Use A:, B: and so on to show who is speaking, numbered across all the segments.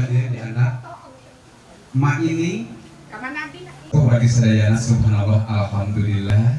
A: hadir di anak Ma ini. Oh bagi sadayana subhanallah alhamdulillah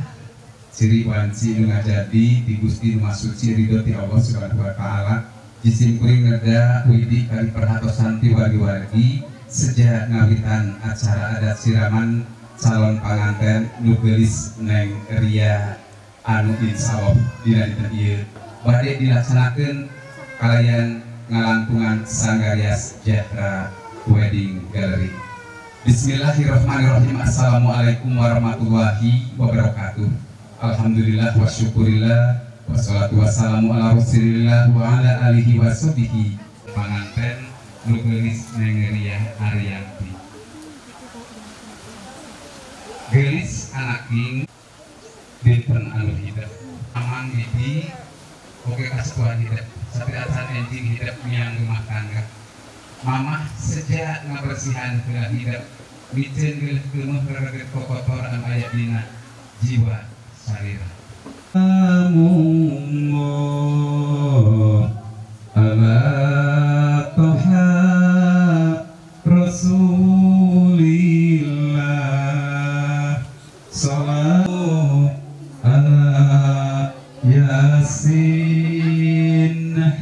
A: ciri wanci nu ngajadi di Gusti nu Masuci ridho ti Allah Subhanahu wa taala. Jisim kuring neda widi kali perhatosan ti wargi-wargi sejak ngawitan acara adat siraman calon panganten nu geulis Neng Ria anu insyaallah dina dinten ieu bade dilaksanakeun kalayan ngalangkungan Sanggar Jahra Wedding Gallery. Bismillahirrahmanirrahim. Assalamualaikum warahmatullahi wabarakatuh. Alhamdulillah wa syukurillah wassalatu wassalamu ala rasulillah wa ala alihi washabihi. Panganten nu geulis Neng Ria Arianti. Geulis anaking dinten anu hidep. Amang bibi oge kasuan hidep. Sateuacan enjing hidep miang rumah tangga. Mamah sejak ngabersihan heula hidep. Miceun geuleuh geumeuh rereget kokotor anu aya dina jiwa sarira.
B: Ala toha Rasulillah sallallahu ala Yasin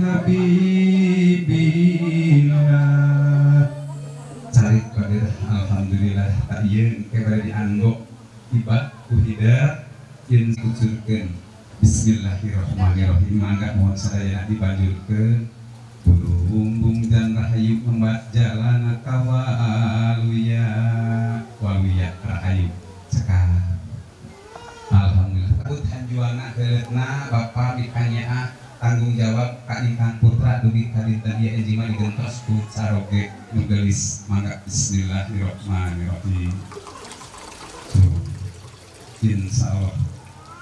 B: Habibillah.
A: Cari kadir alhamdulillah tak ieu engke bade dianggo ibad ku hidep yen kucurkeun. Bismillahirrahmanirrahim. Mangga mohon sadaya dibanjurkeun. Bumbung dan rahayu membat jalan kawaluya waluya rahayu cekap. Alhamdulillah. Put hanjuana heuleutna bapa mikanyaah tanggung jawab ka ingkang putra dugi ka dinten ieu enjing mah digentos ku caroge nu geulis. Mangga bismillahirrahmanirrahim. Insyaallah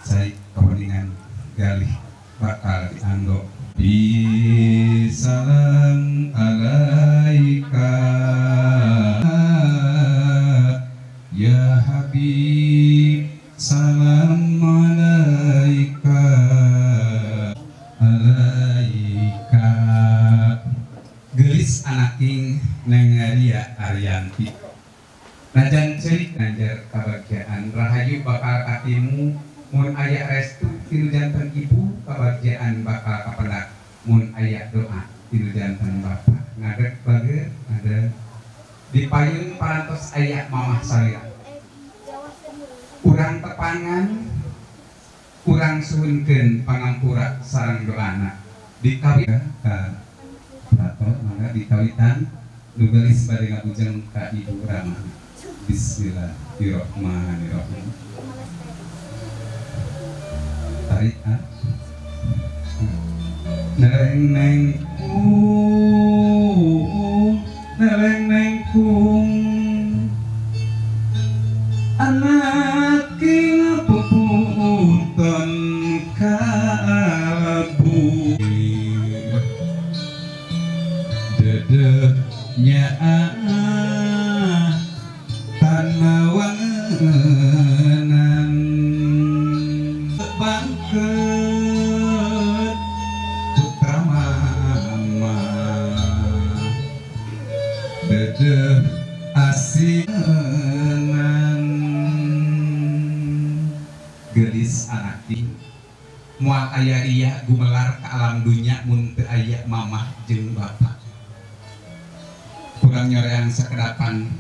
A: saya keweningan galih bakal dianggo.
B: Bisalam alaika ya habib, salam alaika alaika.
A: Geulis anaking Neng Ria Arianti. Najan ceurik najar kabagjaan rahayu bakal katimu mun aya restu tinu janten ibu kabagjaan bakal kapendak mun aya doa tinu janten bapa ngadeg bager ngadeg di payun parantos aya mamah salira urang tepangan urang suhunkeun pangampura sareng doana dikawitan ka prato mangga dikawitan nu geulis bade ngabujeng ka Ibu Rama. Bismillahirrahmanirrahim. Tarik ah.
B: Neng neng kung, neng neng kung, anak king puputon kalabu dedehnya tanah wangenan bangket putra mama dedeh asinan.
A: Geulis anaki moal aya ria gumelar ka alam dunya mun teu aya mamah jeung bapa. Kurang nyorean sakedapan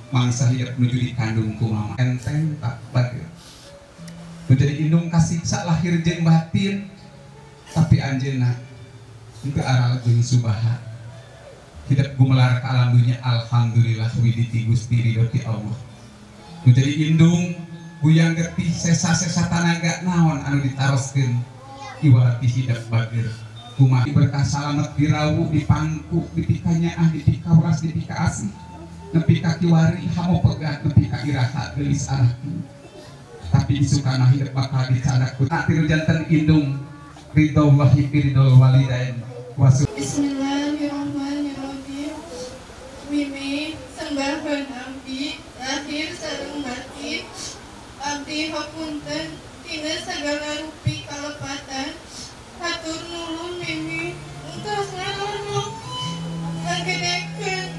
A: mangsa hidup nuju dikandung ku mama enteng tak bager nu jadi indung kasiksa lahir jeung batin tapi anjeunna henteu aral jeung subaha hidup gumelar ka alam dunya. Alhamdulillah widi ti Gusti ridho ti Allah nu jadi indung guyang getih sesa-sesa tanaga naon anu ditaroskeun iwati hidup bager kumaha berkah salamet dirawu dipangku dipikanyaah dipikaweras dipikaasih nepi ka kiwari hamo pegat nepi ka iraha geulis anak tapi isukana hidup bakal dicadak ku tilu janten indung ridhollahi fi ridhol walidain.
C: Bismillahirrahmanirrahim. Mimi sembahun abdi lahir sareng batin abdi hapunten tina sagala rupi kalepatan. Hatur nuhun Mimi entos ngalorong ngagedekeun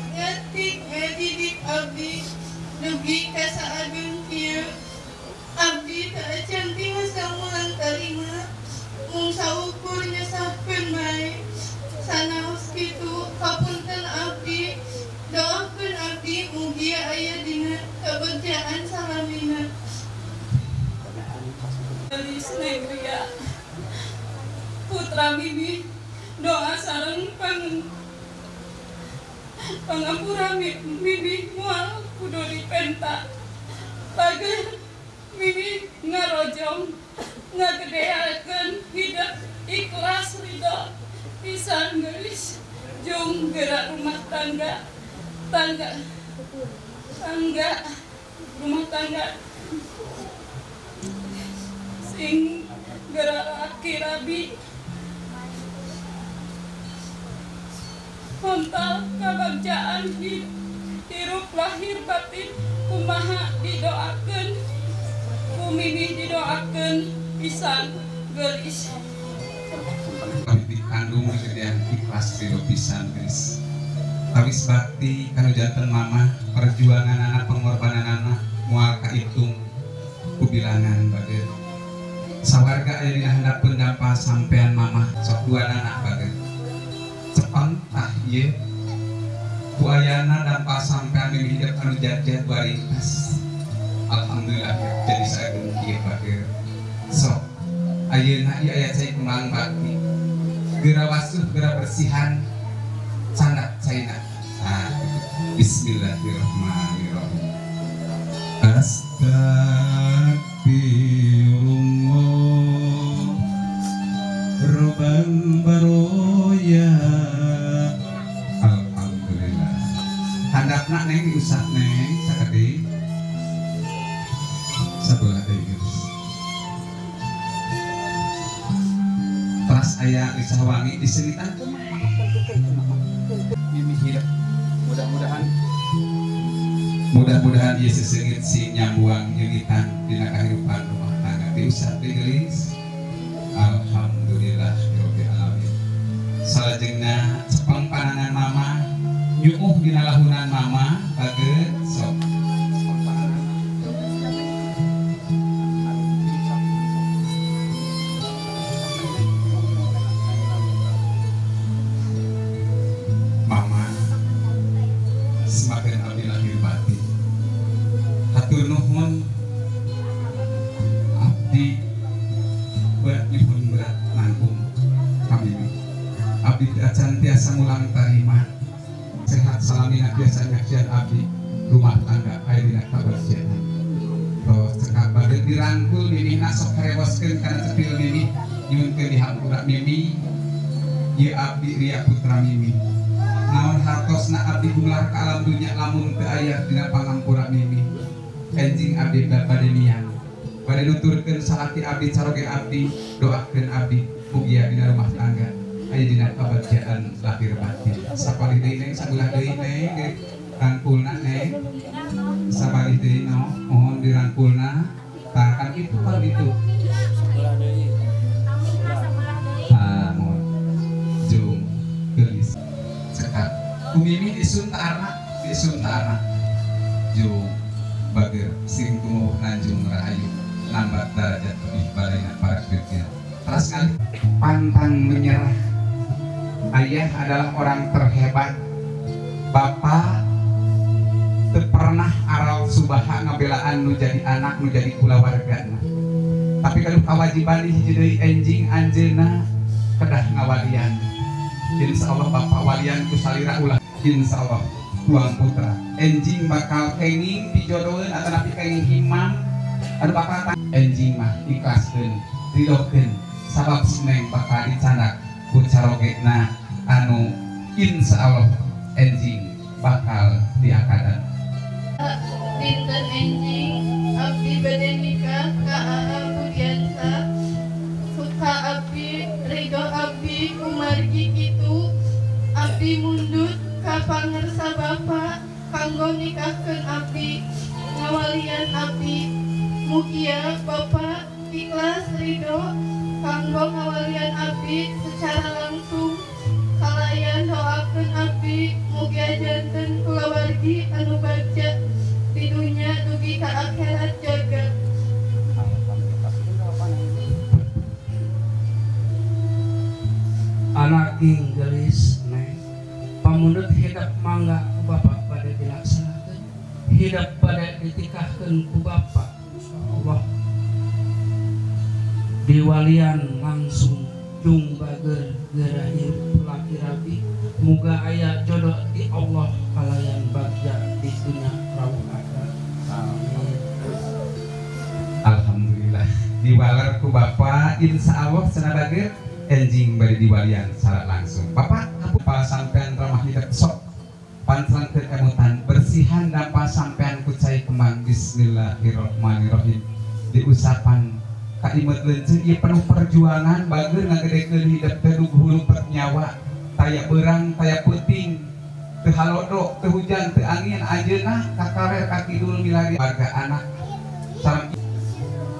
D: Putra Mimi doa sareng pangampura Mimi moal kudu dipenta bager Mimi ngarojong ngagedeakeun hidup ikhlas ridho pisan geulis jung gerak rumah tangga tangga tangga rumah tangga sing gerak laki rabi hontal kabagjaan hirup lahir batin kumaha didoakeun ku Mimi didoakeun pisan geulis.
A: Dikandung gedean ikhlas ridho pisan geulis. Tawis bakti kanu janten mama perjuangan anak pengorbanan anak moal kahitung ku bilangan bager. Sawarga aya dina handapeun dampa sampean mama sok dua anak bager. Cepeng tah ieu ku ayana dampa sampean mimi hidup anu jajah waringkas. Alhamdulillah jadi saeung kieu bager. Sok ayeuna ieu aya cai kumaha bakti. Geura wasuh geura bersihan candak caina. Nah, bismillahirrahmanirrahim.
B: Astagfirullah Rabbal baroya.
A: Alhamdulillah. Handapna neng diusap neng sakedik. Sabelah deui geus. Teras aya lisah wangi disenitan Mimi hidup. Mudah-mudahan ieu seseungit sing nyambuang nyeungitan dina kahirupan rumah tangga diusap deui geulis. Alhamdulillah rabbil alamin. Salajengna cepeng panangan mama nyuuh dina lahunan mama bageut sok. Mama semakin abdi lahir batin. Hatur nuhun abdi berat nyuhun berat nanggung kami. Abdi acan tiasa mulang tarima sehat salamina biasa nyaksian abdi rumah tangga aya dina kabagjaan. Tos cekap bade dirangkul mimihna sok karewoskeun kana cepil mimih nyuhunkeun dihampura mimi ieu abdi Ria Putra Mimi. Naon hartosna abdi gumelar ka alam dunya lamun teu aya dina pangampura mimi. Enjing abdi bade niang bade nuturkeun salaki abdi caroge abdi doakeun abdi mugia dina rumah tangga aya dina kabagjaan lahir batin. Sapalih deui neng sagulah deui neng rangkulna neng sapalih deui no mohon dirangkulna tah kan itu kalau gitu. Ah mohon jung geulis cekap ku Mimi disun ta arna jung bager sing tumuwuh nanjung rahayu lambat darajat lebih balaina para kerja. Teras kali pantang menyerah. Ayah adalah orang terhebat. Bapak teu pernah aral subaha ngabelaan nu jadi anak nu jadi kulawargana. Tapi kalau kewajiban hiji deui enjing anjeunna kedah ngawalian. Insya Allah bapak walian ku salira ulah. Insya Allah tuang putra enjing bakal kenging dijodoheun atanapi kenging himam anu bakal enjing mah ikhlaskeun ridokeun sabab sineng bakal dicandak ku carogena anu insya Allah enjing bakal diakadan.
C: Dinten enjing abdi bade nikah ka Aa Budiansa suka abdi ridho abdi kumargi kitu abdi mundut ka pangersa bapa kanggo nikahkeun abdi ngawalian abdi mugia bapa ikhlas ridho kanggo ngawalian abdi secara langsung kalayan doakeun abdi mugia janten kulawargi anu bagja di dunya dugi ka akhirat jaga.
E: Anak gelis neng pamundut hidup mangga ku bapak pada dilaksanakeun hidup pada ditikahkeun ku bapak insyaallah diwalian langsung jung bagi bager geura hirup laki rabi muga aya jodoh di Allah kalayan bagja di dunya rawuh akhirat. Amin.
A: Alhamdulillah diwaler ku Bapak insyaallah cenah bager enjing bari diwalian secara langsung. Bapak apa sampean ramah hidup sok pancelangkeun emutan bersihan dampa sampean ku cai kembang. Bismillahirrahmanirrahim diusapan ka imut leunceuh ieu penuh perjuangan bager ngagedekeun hidup teh duh hulu nyawa taya beurang taya peuting teu halodo teu hujan teu angin anjeunna ka kaler ka kidul milari warga anak sareng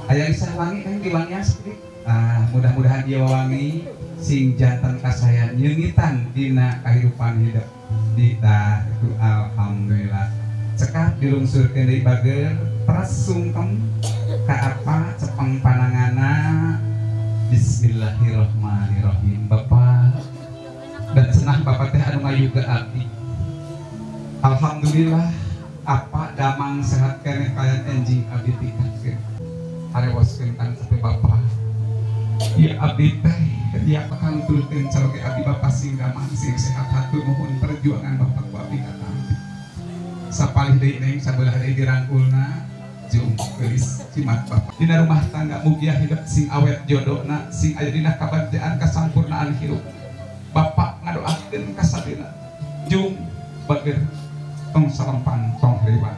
A: aya isah wangi kan diwangian saeutik. Ah, mudah-mudahan dia wangi sing jantan kasayan nyeungitan dina kahirupan hidup dita itu. Alhamdulillah cekap dilungsurkeun deui bager teras sungkem ka apa cepeng panangana. Bismillahirrahmanirrahim. Bapak dan senah bapak teh anu ngayuga abdi. Alhamdulillah apa damang sehat keneh kalian enjing abdi tikahkeun harewoskeun kan sampai bapak ya abdi teh ya akang turutkeun caroge abdi bapak sing damang sing sehat hatur nuhun perjuangan bapak ku abdi katampi. Sapalih deui neng sabelah deui dirangkulna jeung geulis cimat bapak dina rumah tangga mugia hidup sing awet jodona sing aya dina kabagjaan kasampurnaan hirup. Bapak ngadoakeun ka sadayana jung bager tong salempang tong riwat.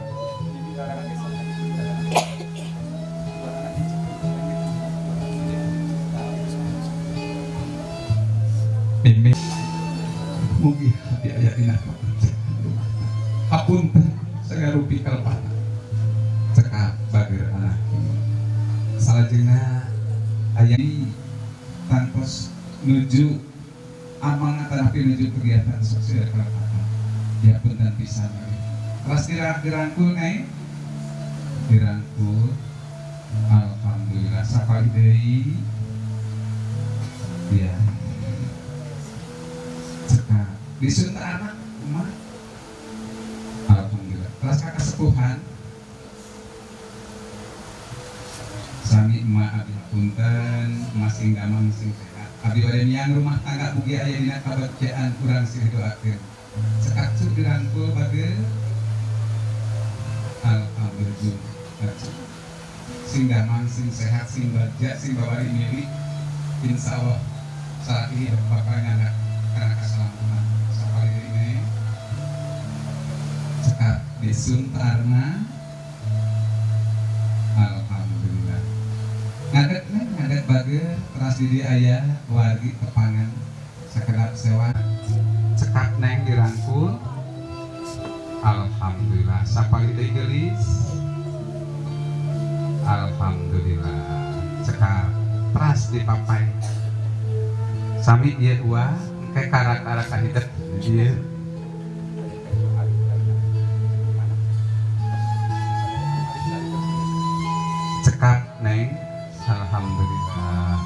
A: Mimi mugi hati aya dina kabagjaan rumah tangga hapunten sagarupi kalepatan cekap bager anak salajengna aya tangtos nuju amang tanapi menuju kegiatan sosial kalepatan ya punten pisan kelas dirangkul ngai dirangkul. Alhamdulillah sapali deui ya cekap disunta anak emak. Alhamdulillah kelas kakak sepuhan sami emak abdi punten masing damang sing sehat abdi bade miang rumah tangga mugi aya dina kabagjaan kurang silih doakeun cekap cuk dirangkul bager. Alhamdulillah sing damang sing sehat sing bagja sing babari milik insyaallah saat ini bakal nyandak karena keselamatan sapali ini cekap disuntarna. Alhamdulillah ngadet neng ngadet bager teras didi ayah wargi tepangan sekedap sewa cekap neng dirangkul. Alhamdulillah sapali deui geulis. Alhamdulillah cekap teras dipapai sami ieu dua engke karak-karak kahidep ieu. Cekap neng. Alhamdulillah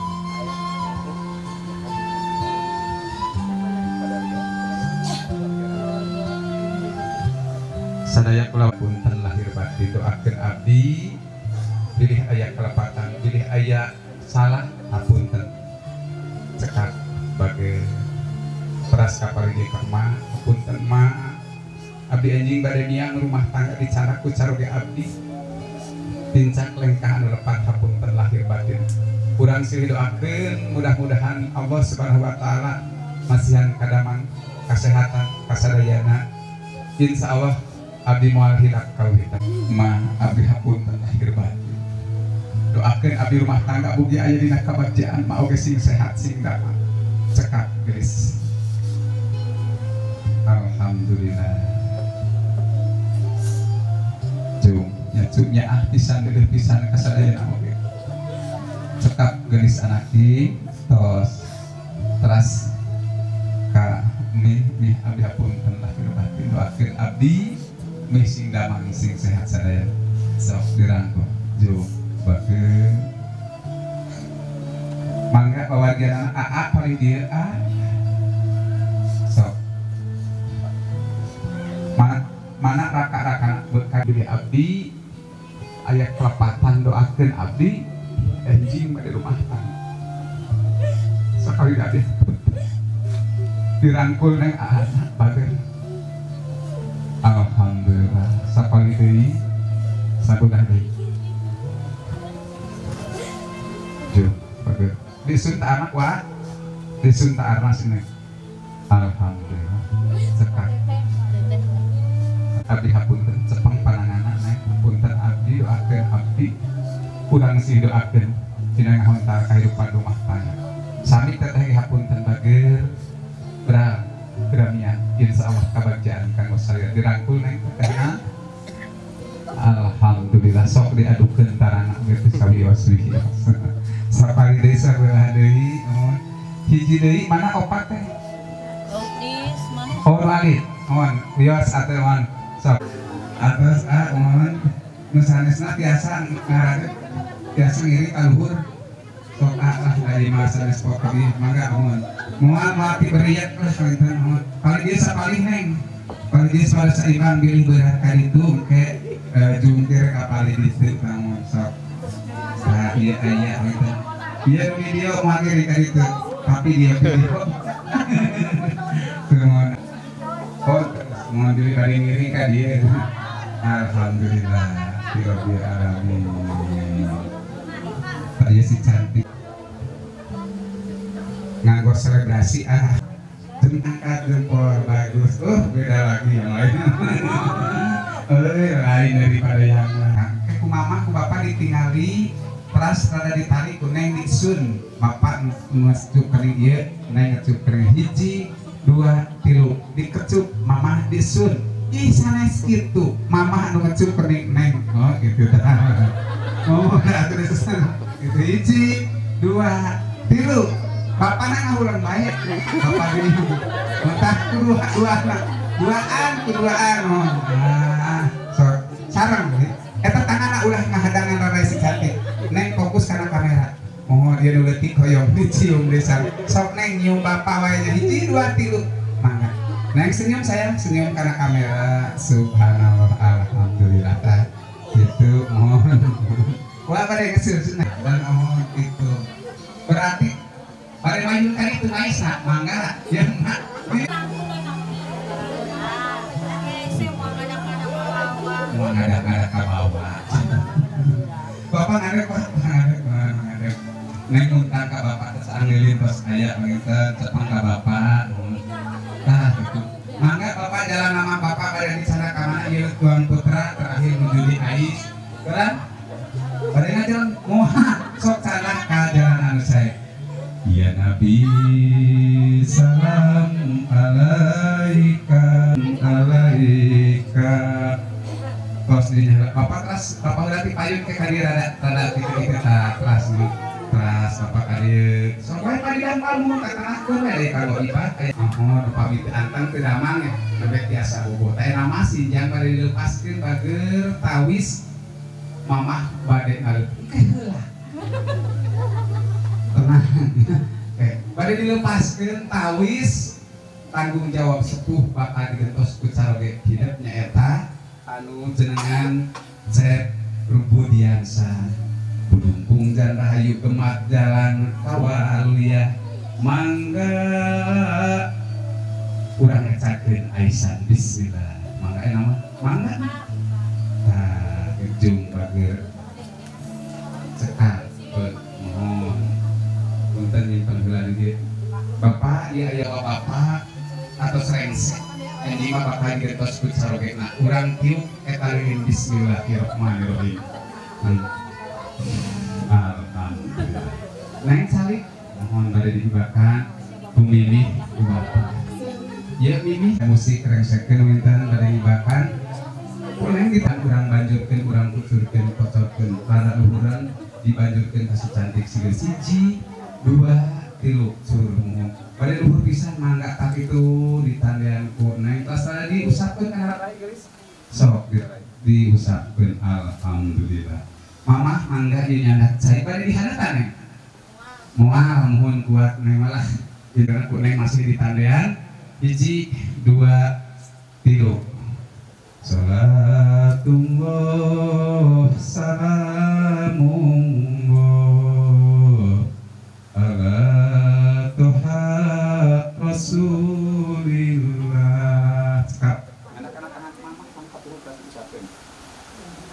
A: sadaya kula punten lahir batin doakeun abdi pilih aya kelepatan pilih aya salah hapunten cekap bage peras kapal di ka emak hapunten emak abdi anjing bade miang rumah tangga dicarak ku caroge abdi tincak lengkah anu lepat hapunten lahir batin kurang silih doakeun mudah-mudahan Allah Subhanahu wa taala masihan kadamang kasehatan kasadayana insyaallah abdi moal hilap kauhitan ma abdi hapunten lahir batin doakeun abdi rumah tangga mugi aya dina kabagjaan ma oge sing sehat sing damang cekap geulis. Alhamdulillah jung nya ah pisan deuleuh pisan kasadayana oge cekap geulis anaki tos teras ka mih mih abdi hapunten lahir batin doakeun abdi mih sing damang sing sehat sadaya sok dirangkul jung bageun mangga pawargian anak AA paling dieu a sok mana mana raka-raka berkah diri abdi aya kelepatan doakeun abdi enjing bade rumah tangga sakali abdi. Dirangkul neng anak bager. Alhamdulillah sapali deui sabulah deui. Jum bager. Disun ta anak wah. Disun ta arnas ini. Alhamdulillah. Cekak. Abdi hapunten cepeng pananganna neng punten abdi doakeun abdi urang sih doakeun dina ngahontal kahirupan rumah tangga. Sami teteh hapunten bager bra gramian insyaallah kabagjaan kanggo salira dirangkul neng tetehna. Alhamdulillah sok diadukeun tarana geus sawios wios. Sapali deui sabelah deui mohon hiji deui mana opat teh? Oh lalit mohon wios atuh mohon sok atos ah mohon nu sanesna tiasa ngaranna tiasa ngiring ka luhur sok ah lah dari masa sanes pokok mangga mohon moal mati beriak lah paling mohon paling dia sapalih neng paling dia salah saimbang bilih berat ka ditu engke jungkir ka palih ditu mohon sok nah iya aya gitu iya video moal ngiring ka ditu tapi dia video mohon oh mohon diri bari ngiring ka dieu. Alhamdulillah rabbil alamin. Tadi si cantik nganggo selebrasi ah angkat jempol bagus beda lagi yang lain lain daripada yang lain. Ku mama ku bapak ditingali teras rada ditarik ku neng disun bapak ngecup kening ieu neng ngecup kening hiji dua tilu dikecup mamah disun ih sanes kitu mamah anu ngecup kening neng oh gitu oh atuh disun gitu hiji dua tilu bapak nang ngahuleng bae bapak ini mentah kudu dua duaan kuduaan oh ah so sareng eta tanganna ulah ngahadangan rada si cantik neng fokus kana kamera mohon dia nu leutik hoyong dicium desa sok neng nyium bapak wae nya hiji dua tilu mangga neng senyum sayang senyum kana kamera subhanallah alhamdulillah tah gitu mohon wah pada ngeseun dan mohon itu berarti pada mayun kan itu maisa mangga ya mak mau ngadak-ngadak ka bawah bapak ngadep pak ngadep ngadep neng untang ka bapak terus angelin tos aya mangita cepang ka bapak nah gitu mangga bapak jalan nama bapak pada di sana ka mana ieu tuan putra terakhir menuju di Ais jalan pada ngajalan moha sok salah ka jalan anu sae. Ya Nabi salam alaika alaika tos dinyala bapak teras bapak berarti payun ke kali rada rada tiga teras nih teras bapak kali sok wae padidan palmu ka tengahkeun we deui kanggo ibah mohon upami teu anteng teu damang ya lebeh tiasa bobo teh nama sinjang bade dilepaskeun bager tawis mamah bade ngaleup ke heula tenang bade dilepaskeun tawis tanggung jawab sepuh bakal digentos ku caroge hidep nyaeta anu jenengan Cep Rubudiansa Budungkung jan rahayu gemat jalan kawaluya mangga urang ngecakeun aisan bismillah mangga enak mah mangga tah ujung bager cekal mohon punten nyimpen heula di dieu bapak ieu aya bapak atau srengsek anjing mah bakal digentos ku sarogena urang tiup eta lilin bismillahirrahmanirrahim. Alhamdulillah. Neng salik mohon bade dihibakan ku mimih ku bapak. Ya mimih musik rengsekeun winten bade dihibakan ku neng kita urang banjurkeun urang kucurkeun kocorkeun para luhuran dibanjurkeun ka si cantik sigeur siji dua tilu sur mohon bade luhur pisan mangga tak itu ditandean ku neng tos tadi diusapkeun kana rai geulis sok diusapkeun alhamdulillah. Mamah mangga ieu nyandak cai bade dihaneutan neng moal mohon kuat neng malah dina ku neng masih ditandean hiji dua tilu salatullah salamullah ala toha rasul.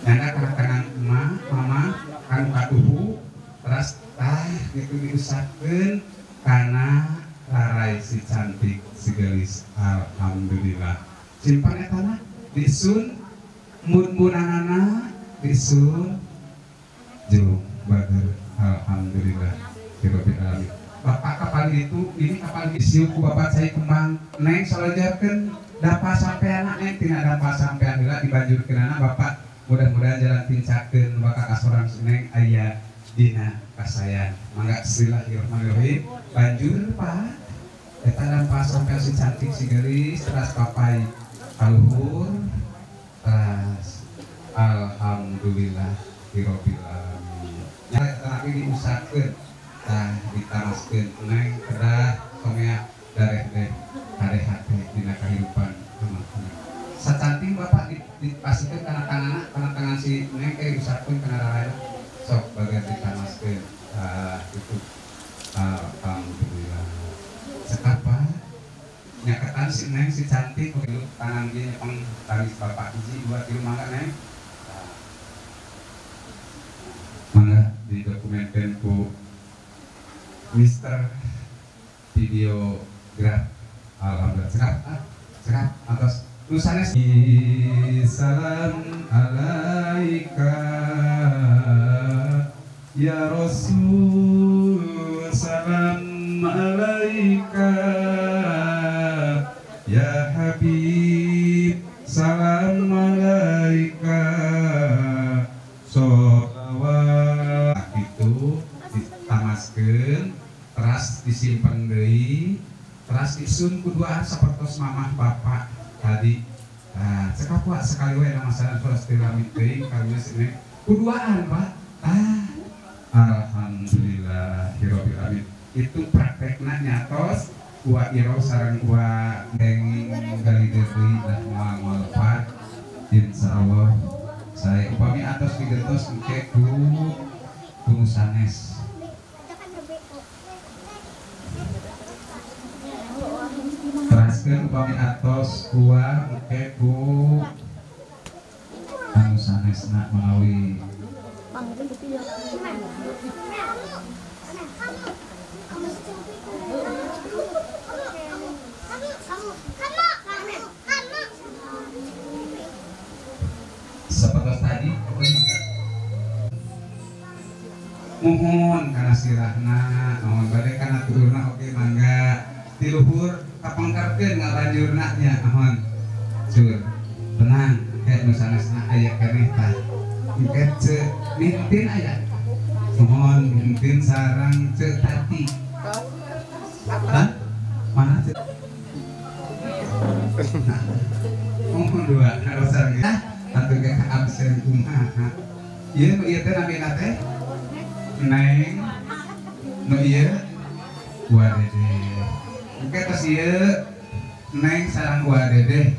A: Nyanda kana tangan emak, mama kanu kaduhu teras tah gitu diusapkeun kana rarai si cantik si geulis. Alhamdulillah. Simpan etana disun mun-munanana disun jeung bager. Alhamdulillah rabbil alamin. Bapak kapal itu ini kapal disiu ku bapak cai kembang neng salojarkeun dapat sampean neng tina dapat sampean heula dibanjurkeunana bapak mudah-mudahan jalan pincakeun bakal kasorang neng aya dina kasayan. Mangga bismillahirrahmanirrahim. Banjur Pak eta dapat sampean si cantik si geulis teras papai kaluhur teras alhamdulillah rabbil alamin. Tapi diusapkeun tah ditamaskeun neng kedah somea dareh deh hade hate dina kahirupan amat. Sacanting bapak dipasikeun kana tanganna kana tangan si neng teh diusapkeun kana rarayna sok bagian ditamaskeun tah itu alhamdulillah. Cekap Pak nyaketan si neng si cantik tangan dia nyepeng tangis bapak hiji dua tilu mangga neng. Mangga didokumentkan ku Mister Videograf. Alhamdulillah. Cekap, cekap atas tulisannya salam alaika ya Rasul salam alaika ya Habib salam alaika sholawat. Itu ditamaskeun teras disimpen deui teras disun kuduaan sapertos mamah bapak tadi. Nah, cekap Pak sekali we masalah terus diramit deui karunya sini kuduaan Pak. Ah, alhamdulillah rabbil alamin. Itu praktekna nyatos wa iro sareng wa geng gali deui lah moal lepat. Insyaallah saya upami atos digentos engke ku sanes. Teraskeun upami atos kuah engke ku anu sanesna menawi seperti tadi. Mohon kana sirahna, mohon bade kana turuna oge mangga di luhur kapangkarkeun ngabanjurna nya mohon. Cur. Tenang, engke nu sanesna aya keneh tah. Engke ceu mintin aya. Mohon mintin sareng ceu Tati. Hah? Mana ceu? Mohon dua harus sareng. Atuh ge ka absen kumaha. Ieu nu ieu teh namina teh Neng nu ieu Wa Dede. Engke tos ieu Neng sareng Wa Dede.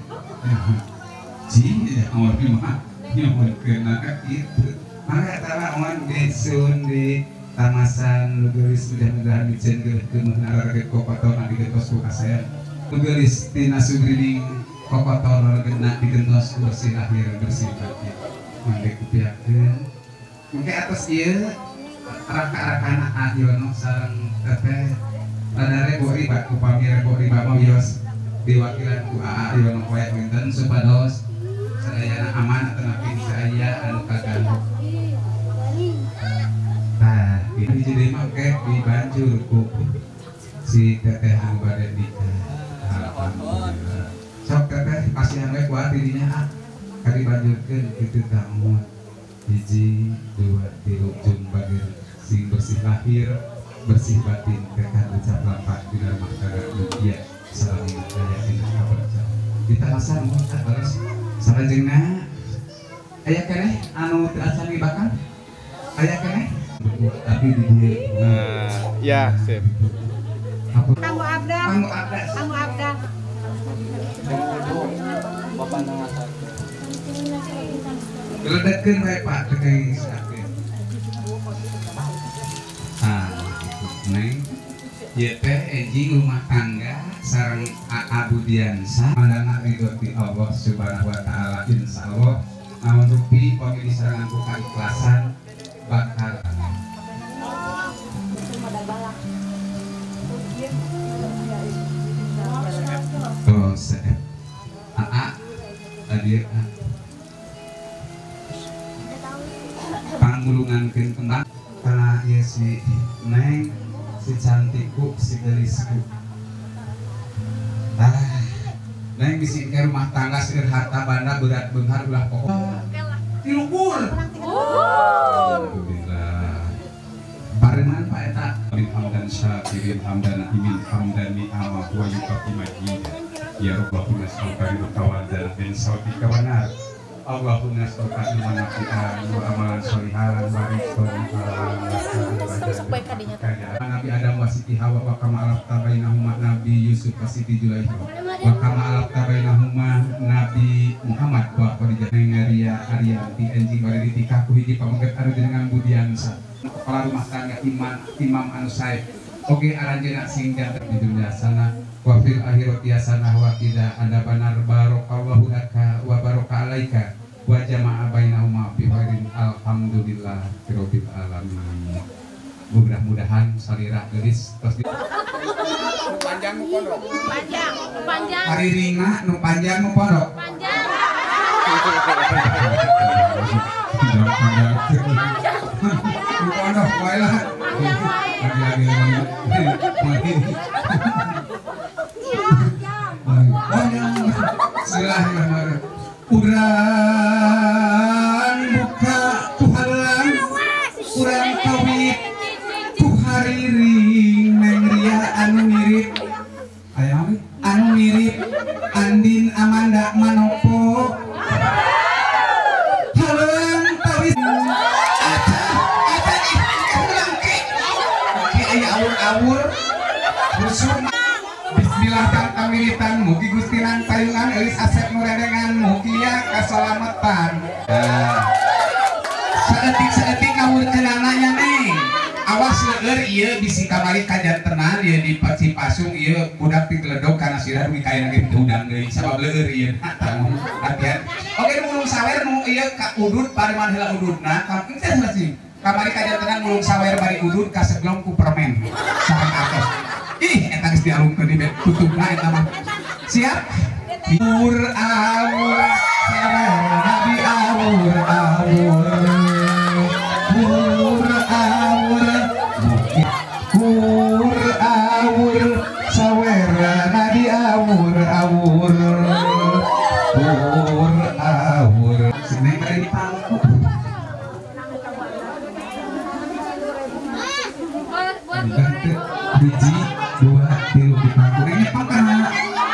A: Ji ya mun mah nyuhunkeun kitu. Mangga eta mah mun disun di tamasan nu geulis mudah-mudahan miceun geuleuh narareukeun kokotor digentos ku kasayan. Nu geulis tina sugrining kokotor reugna digentos ku bersih lahir bersih batin. Mangga kupiakeun. Engke atos ieu raka-rakana Ayono sareng teteh rada rebo riba upami rebo riba mah wios diwakilan ku Aa Yono poe winten supados sadayana aman atanapi saya anu kaganggu. Tah, hiji deui mah engke dibanjur ku si teteh anu bade nikah. Alhamdulillah. Sok teteh pasihan we ku ati dinya ah. Kadi banjurkeun kitu tah mun. Hiji, dua, tilu, jeung bager sing bersih lahir, bersih batin, tekad ucap lampah dina rumah tangga dunia salami aya dina kaberca. Ditamasan mun ah balas salajengna aya keneh anu teu acan dibakar? Aya keneh? Tapi di dieu.
F: Nah, ya, sip.
G: Kanggo abda.
A: Kanggo abda.
G: Kanggo abda.
F: Bapak nangasakeun.
A: Geledekkeun we Pak teu kenging sakeun. Ah, neng. Ieu teh enjing rumah tangga sareng Aa Budiansa mandana ridho ti Allah Subhanahu wa taala insyaallah Naon rupi pami disarangan ku kaikhlasan bakal oh seep aa tadi panggulungankeun kembang kana ieu si Neng si cantikku si gelisku. Neng bisi ke rumah tangga seueur harta banda berat beunghar ulah pokok. Tilukur. Alhamdulillah. Barengan Pak eta
B: min hamdan syakirin hamdan imin hamdan ni'ama wa yuqati majida. Ya Rabbana nas'aluka ridha min sautika wa nar. Allahumma nas'aluka ilman nafi'an wa amalan sholihan wa rizqan halalan.
A: Nabi Adam wa Siti Hawa wa kama alafta bainahuma Nabi Yusuf wa Siti Zulaikha wa kama alafta bainahuma Nabi Muhammad wa Khadijah Ria Arianti enjing bari ditikah ku hiji pameget anu jenengan Budiansa kepala rumah tangga iman imam anu sae oge aranjeuna sing janten di dunya sana wa fil akhirati hasanah wa qina adzabannar barakallahu laka wa baraka alaika wa jama'a bainahuma fi khairin alhamdulillah rabbil alamin. Mudah-mudahan salira gelis tos panjang nu pondok
G: panjang panjang
A: hariringa nu panjang nu pondok
G: panjang
A: panjang nu pondok wae lah lagi-lagi panjang urang buka ku halang urang kawit ku hariring Neng Ria anu mirip aya anu mirip Andin Amanda Manopo halang tawis aca ih urang ke aya awur-awur rusuk. Bismillah tangkamilitan mugi gustinan payungan eulis asep nuredengan mugi ya kasalametan. Saeutik-saeutik ngawurkeunana nya Neng. Awas leueur ieu bisi kamari kajantenan ieu di Cipasung ieu budak pikeledog kana sirah dugi ka ayeuna ge teu udang deui sabab leueur ieu. Latihan. Oke mulung sawer nu ieu ka udud pareman heula ududna kampung teh sih. Kamari kajantenan mulung sawer bari udud kaseglong ku permen. Sareng atos. Ih, eta geus dialungkeun di tutupna eta mah. Siap? Ur awur Nabi awur awur ur awur ur awur sawera Nabi awur awur ur awur. Seneng bari dipangku. Hiji dua tilu dipangku. Ini pang karena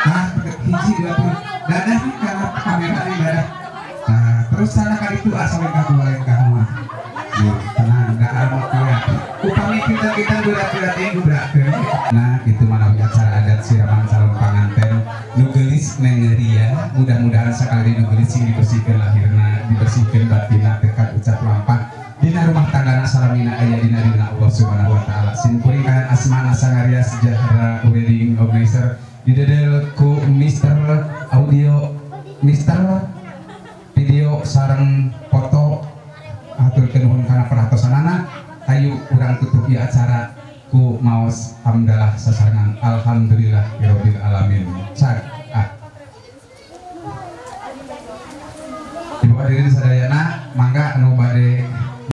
A: ah hiji dua tilu dadah karena kamera ini dadah. Nah terus sana kali itu asal ka dua lengkah mah. Tenang enggak ada ya. Upami kita kita berat-berat gubrakeun. Nah kitu manawi acara adat siraman calon panganten nu geulis Neng Ria mudah-mudahan sakali nu geulis sing dibersihkeun lahirna dibersihkeun batinna tekad ucap lampah dina rumah tanggana salamina aya dina dina Allah Subhanahu wa taala. Simkuring kahan asmana sangaria sejahtera wedding organizer didedel ku Mister Audio Mister Video sareng foto haturkeun nuhun kana perhatosanana. Hayu urang tutup ieu acara ku maos hamdalah sasarengan alhamdulillah.